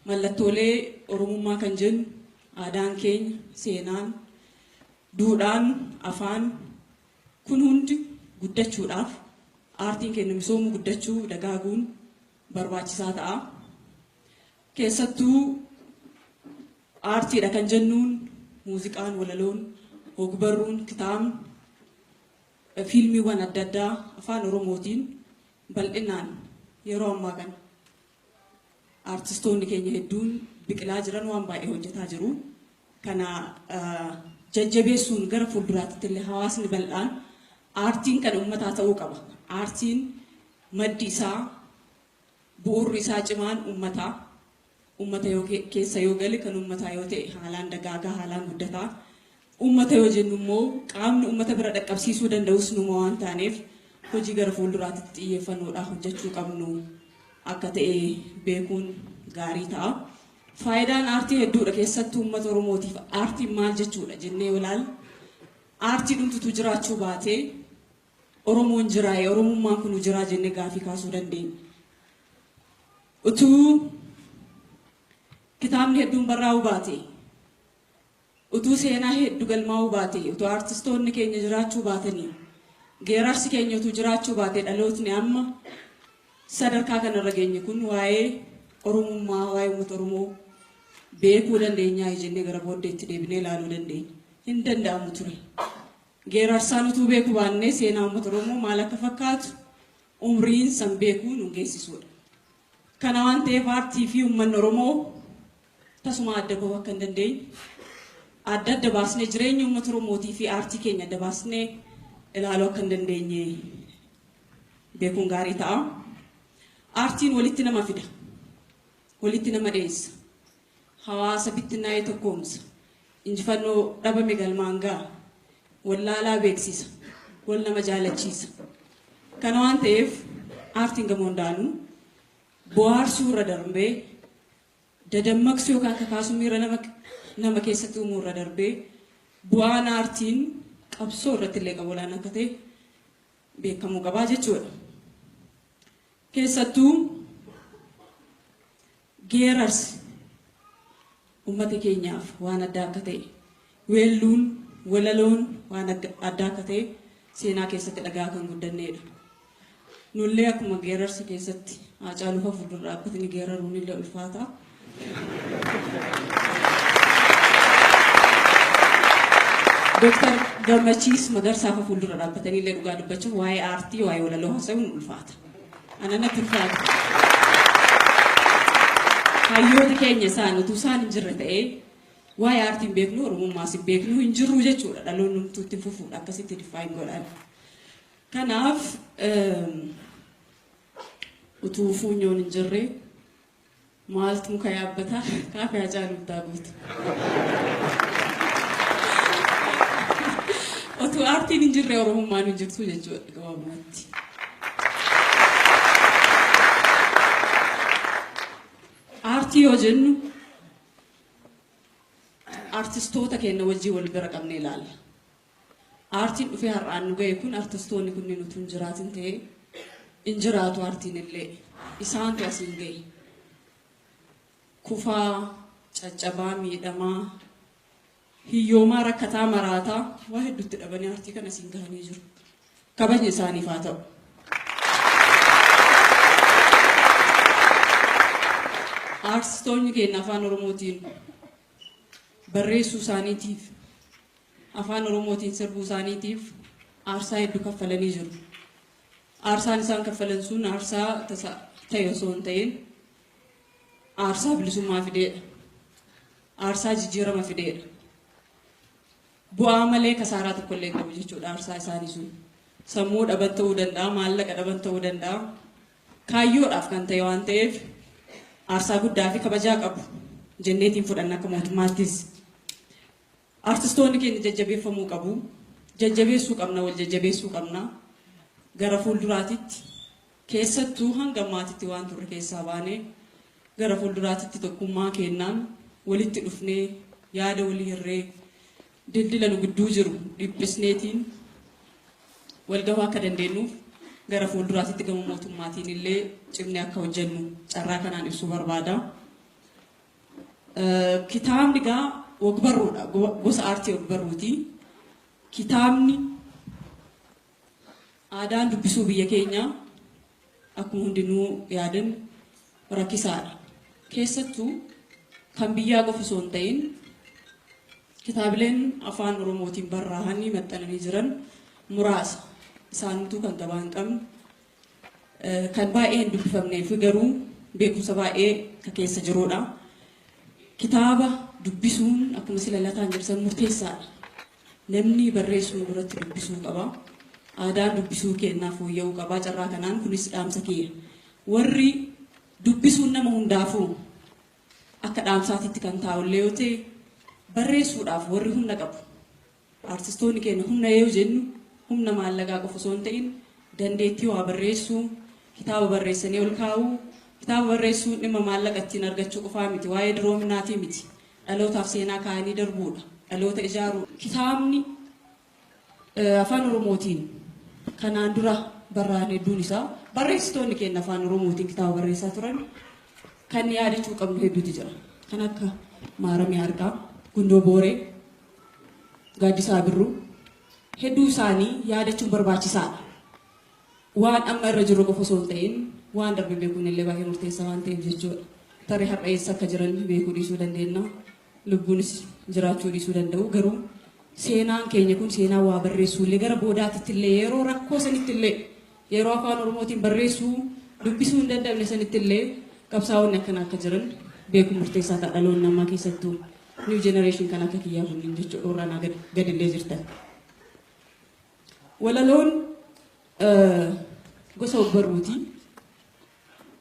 Mallattoolee Oromummaa kan jennu aadaan keenya, seenaan, duudhaan, afaan kun hundi guddachuudhaaf aartiin keenya misoomuu, guddachuu, dagaaguun barbaachisaa ta'a. Keessattuu aartiidha kan jennuun muuziqaan, walaloon, hogbarruun, kitaabni, fiilmiiwwan adda addaa afaan Oromootiin bal'inaan yeroo ammaa kana aartistoonni keenya hedduun biqilaa jiran waan baay'ee hojjetaa jiru. Kana jajjabeessuun gara fuulduraatti illee hawaasni bal'aan aartiin kan uummataa ta'uu qaba. Aartiin maddi isaa bu'uurri isaa cimaan uummataa. Uummata yoo keessa yoo gale kan uummataa yoo ta'e haalaan dagaagaa, haalaan guddataa. Uummata yoo jennu immoo qaamni uummata bira dhaqqabsiisuu danda'us numa waan taaneef hojii gara fuulduraatti xiyyeeffannoodhaan hojjechuu qabnu akka ta'e beekuun gaarii ta'a. Faayidaan aartii hedduudha, keessattuu uummata Oromootiif aartiin maal jechuudha jennee yoo ilaalle, aartii dhumtutu jiraachuu baatee Oromoon jiraa'e, Oromummaan kun jiraa jennee gaafii kaasuu dandeenya. Utuu kitaabni hedduun barraa'uu baate, utuu seenaa hedduu galmaa'uu baate, utuu aartistoonni keenya jiraachuu baatanii, geerarsi keenya utuu jiraachuu baate, dhalootni amma sadarkaa kanarra geenye kun waa'ee Oromummaa, waa'ee uummata Oromoo beekuu dandeenyaa jennee gara booddeetti deebinee ilaaluu dandeenya. Hin danda'amu ture. Geerarsaan utuu beekuu baannee seenaa uummata Oromoo maal akka fakkaatu umriin san beekuu nu geessisuudha. Kana waan ta'eef aartii fi uummanni Oromoo tasuma adda bahuu akka hin dandeenye, adda adda baasnee jireenya uummata Oromootii fi aartii keenya adda baasnee ilaaluu akka hin dandeenye beekuun gaarii ta'a. Aartiin walitti nama fida. Walitti nama dhiyeessa. Hawaasa bittinnaa'ee tokkoomsa. Injifannoo dhabame galmaan ga'a. Wallaalaa beeksisa. Wal nama jaalachiisa. Kana waan ta'eef aartiin gama hundaanuu bohaarsuu irra darbee, dadammaqsuu yookaan kakaasuu miira nama keessatti uumuu irra darbee, bu'aan aartiin qabsoo irratti illee qabu olaanaa akka ta'e beekamuu qabaa jechuudha. Keessattuu geerarsi uummata keenyaaf waan addaa akka ta'e, weelluun, walaloon waan addaa akka ta'e seenaa keessatti dhagaa kan guddanneedha. Nullee akkuma geerarsa keessatti Haacaaluu fa'a fuuldura dhaabbatanii geeraruun illee ulfaata. Dooktar Gammachiis Magarsaa fa'a fuuldura dhaabbatanii illee dhugaa dubbachuuf waa'ee aartii, waa'ee walaloo haasa'uun ulfaata. Ana natti ulfaata. Hayyoota keenya isaan utuu isaan hin jirre ta'ee waa'ee aartii hin beeknu, Oromummaas hin beeknu, hin jirru jechuudha. Dhaloonni numtuu itti fufuudha akkasitti define godhan. Kanaaf utuu fuunyoon hin jirre maaltu muka yaabbata, kaafee Haacaaluu bittaa guutu. Utuu aartiin hin jirre Oromummaan hin jirtu jechuudha gabaabumatti. Aartii yoo jennu aartistoota keenya wajjin wal bira qabnee ilaalla. Aartiin dhufee har'aan nu ga'e kun aartistoonni kunneen utuu hin jiraatin ta'ee hin jiraatu aartiin illee. Isaantu asiin ga'e. Kufaa, caccabaa, miidhamaa, hiyyoomaa, rakkataa, maraataa waa hedduutti dhabanii aartii kana asiin gahanii jiru. Kabajni isaaniif haa ta'u. Aartistoonni keenya afaan Oromootiin barreessuu isaaniitiif, afaan Oromootiin sirbuu isaaniitiif aarsaa hedduu kaffalanii jiru. Aarsaan isaan kaffalan sun aarsaa tasa ta'e osoo hin ta'in aarsaa bilisummaa fideedha. Aarsaa jijjiirama fideedha. Bu'aa malee kasaaraa tokko illee hin qabu jechuudha aarsaa isaanii sun. Sammuu dhaban ta'uu danda'a, maallaqa dhaban ta'uu danda'a. Kaayyoodhaaf kan ta'e waan ta'eef aarsaa guddaa fi kabajaa qabu jenneetiin fudhanna akka mootummaattis. Aartistoonni keenya jajjabeeffamuu qabu. Jajjabeessuu qabna, wal jajjabeessuu qabna. Gara fuulduraatitti keessattuu hanga ammaatitti waan turre keessaa baanee gara fuulduraatitti tokkummaa kennaan walitti dhufnee yaada walii hirree dildila nu gidduu jiru dhiphisneetiin wal gahuu akka dandeenyuuf gara fuulduraatitti gama mootummaatiin illee cimnee akka hojjennu carraa kanaan ibsuu barbaada. Kitaabni gaa ogbarruudha. Gosa aartii ogbarruuti. Kitaabni aadaan dubbisuu biyya keenyaa akkuma hundinuu yaadan rakkisaadha. Keessattuu kan biyyaa qofa osoo hin ta'in kitaabileen afaan Oromootiin barraa'anii maxxananii jiran muraasa. Isaanituu kan gabaa hin qabne, kan baay'ee hin dubbifamnee fi garuu beekumsa baay'ee kan keessa jirudha. Kitaaba dubbisuun akkuma sila Lataan jedhan murteessaadha. Namni barreessuun duratti dubbisuu qaba. Aadaan dubbisuu kennaa fooyya'uu qaba. Carraa kanaan kunis dhaamsa kiyya. Warri dubbisuun nama hundaafuu akka dhaamsaatitti kan taa'ullee yoo ta'e, barreessuudhaaf warri humna qabu. Artistoonni keenya humna yoo jennu humna maallaqaa qofa osoo hin ta'in dandeettii waa barreessuu, kitaaba barreessanii ol kaa'uu, kitaaba barreessuun dhimma maallaqa ittiin argachuu qofaa miti, waa'ee duroominaatii miti. Dhalootaaf seenaa kaa'anii darbuudha. Dhaloota ijaaruu. Kitaabni afaan Oromootiin kanaan dura barraa'an hedduun isaa, barreessitoonni keenya afaan Oromootiin kitaaba barreessaa turan kan yaadachuu qabnu hedduutu jira. Kan akka Maaramii Harqaa, Gundoo Booree, Gaaddisaa Birruu hedduu isaanii yaadachuun barbaachisaadha. Waan amma irra jiru qofa osoo hin ta'in waan darbe beekuun illee baay'ee murteessaa waan ta'eef jechuudha. Tarii har'a eessa akka jiran beekuu dhiisuu dandeenya. Lubbuunis jiraachuu dhiisuu danda'u. Garuu seenaan keenya kun seenaa waa barreessuu illee gara boodaatitti illee, yeroo rakkoo sanitti illee, yeroo afaan Oromootiin barreessuu dubbisuu hin danda'amne sanitti illee qabsaa'onni akkana akka jiran beekuun murteessaa ta'a, dhaloonni ammaa keessattuu new generation kan akka kiyyaa kunniin jechuudha, warra anaa gadillee jirtan. Walaloon gosa ogbarruuti.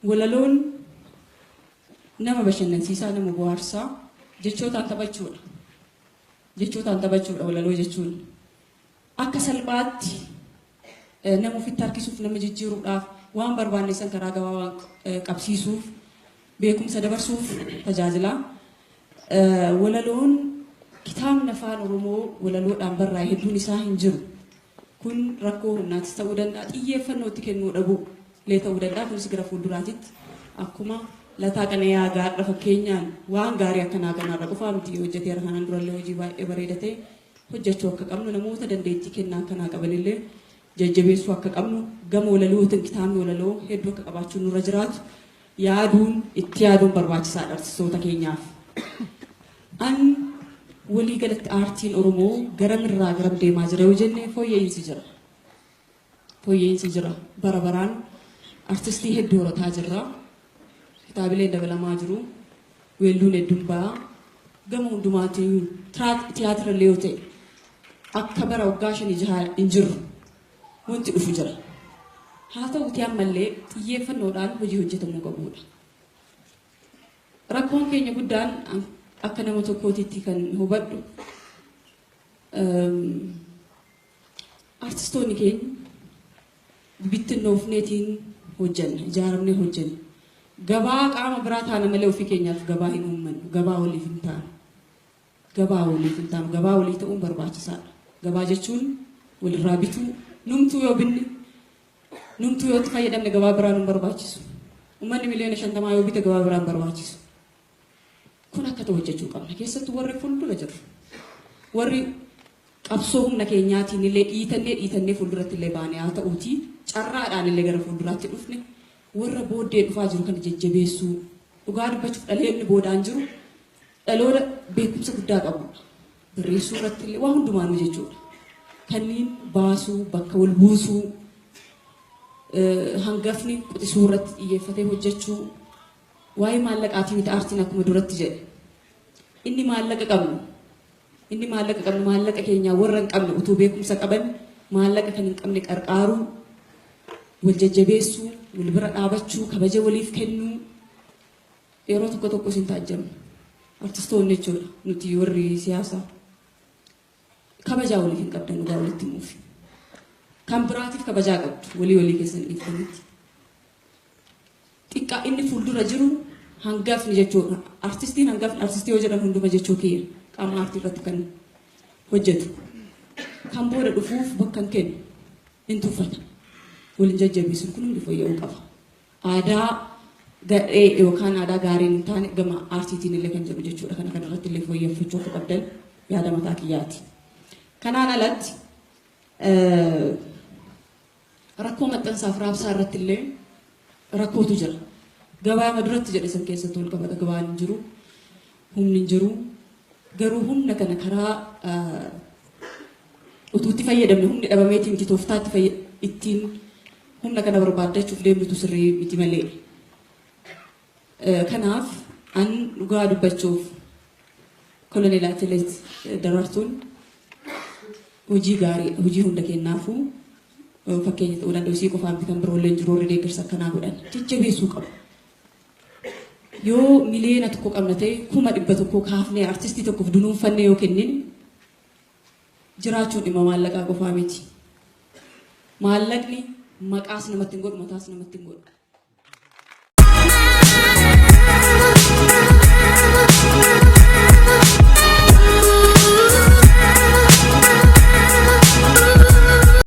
Walaloon nama bashannansiisaa, nama bohaarsaa, jechootaan taphachuudha. Jechootaan taphachuudha walaloo jechuun. Akka salphaatti nama ofitti harkisuuf, nama jijjiiruudhaaf, waan barbaanne san karaa gabaabaa qabsiisuuf, beekumsa dabarsuuf tajaajila. Walaloon, kitaabni afaan Oromoo walaloodhaan barraa'e hedduun isaa hin jiru. Kun rakkoo humnaatis ta'uu danda'a, xiyyeeffannoo itti kennuu dhabuu illee ta'uu danda'a. Kunis gara fuulduraatitti akkuma Lataa Qanayaa gaadha fakkeenyaan waan gaarii akkanaa kanarra qofaa miti hojjeteera, kanaan durallee hojii baay'ee bareeda ta'e hojjechuu akka qabnu, namoota dandeettii kennaa akkanaa qabanillee jajjabeessuu akka qabnu, gama walalootiin kitaabni walaloo hedduu akka qabaachuun nurra jiraatu yaaduun, itti yaaduun barbaachisaadha artistoota keenyaaf. An walii galatti aartiin Oromoo garamirraa garam deemaa jira yoo jenne, fooyya'insi jira. Fooyya'insi jira. Bara baraan artistii hedduu horataa jirra. Kitaabileen dabalamaa jiru. Weelluun hedduun ba'a. Gama hundumaatiin tiyaatira illee yoo ta'e akka bara waggaa 5 jaha hin jirru. Wanti dhufu jira. Haa ta'uutii ammallee xiyyeeffannoodhaan hojii hojjetamuu qabudha. Rakkoon keenya guddaan akka nama tokkootitti kan hubadhu, artistoonni keenya bittinnoofneetiin hojjenna, ijaaramnee hojjenna. Gabaa qaama biraa taana malee ofii keenyaaf gabaa hin uummannu, gabaa waliif hin taanu. Gabaa waliif hin taanu, gabaa walii ta'uun barbaachisaadha. Gabaa jechuun walirraa bituu, numtuu yoo binne, numtuu yoo itti fayyadamne gabaa biraa nu barbaachisu. Uummanni miliyoona 50 yoo bite gabaa biraa hin barbaachisu. Kun akka ta'u hojjechuu qabna. Keessattuu warri fuuldura jiru. Warri qabsoo humna keenyaatiin illee dhiitannee dhiitannee fuulduratti illee baane haa ta'uutii, carraadhaan illee gara fuulduraatti dhufne, warra booddee dhufaa jiru kana jajjabeessuu. Dhugaa dubbachuuf dhaloonni boodaan jiru dhaloota beekumsa guddaa qabudha. Barreessuu irratti illee waa hundumaanuu jechuudha. Kanneen baasuu, bakka wal buusuu, hangafni quxisuu irratti xiyyeeffatee hojjechuu, waa'ee maallaqaatii miti aartiin akkuma duratti jedhe. Inni maallaqa qabnu maallaqa keenyaa warra hin qabne, utuu beekumsa qaban maallaqa kan hin qabne qarqaaruu, wal jajjabeessuu, wal bira dhaabachuu, kabaja waliif kennuu. Yeroo tokko tokko isin taajjabna. Artistoonni jechuudha nuti warri siyaasaa. Kabajaa waliif hin qabdan, dhugaa walitti himuufi. Kan biraatiif kabajaa qabdu, walii walii keessan dhiiftanitti. Xiqqaa inni fuuldura jiru hangafni jechuudha. Artistiin hangafni, artistii yoo jedhan hunduma jechuu kiyya, qaama aartii irratti kan hojjetu. Kan booda dhufuuf bakka hin kennu, hin tuffata. Waliin jajjabeessuun kun hundi fooyya'uu qaba. Aadaa gadhee yookaan aadaa gaariin hin taane gama aartiitiin illee kan jedhu jechuudha. Kana kanarratti illee fooyyeffachuu akka qabdan yaada mataa kiyyaati. Kanaan alatti rakkoo maxxansaaf raabsaa irratti illee rakkootu jira. Gabaa duratti jedhe san keessatti wal qabata gabaan hin jiru, humni hin jiru. Garuu humna kana karaa utuu itti fayyadamne humni dhabameeti miti tooftaatti ittiin humna kana barbaaddachuuf deemnutu sirrii miti malee. Kanaaf an dhugaa dubbachuuf Koloneel Atileet Daraartuun hojii gaarii hojii hunda kennaafuu fakkeenya ta'uu danda'u isii qofaa miti kan biroollee jiru warri deeggarsa akkanaa godhan jajjabeessuu qabu. Yoo 1 miliyoona qabna ta'e 100,000 kaafnee artistii tokkoof dunuunfannee yoo kennine jiraachuun dhimma maallaqaa qofaa miti. Maallaqni maqaas namatti hin godhu mataas namatti hin godhu.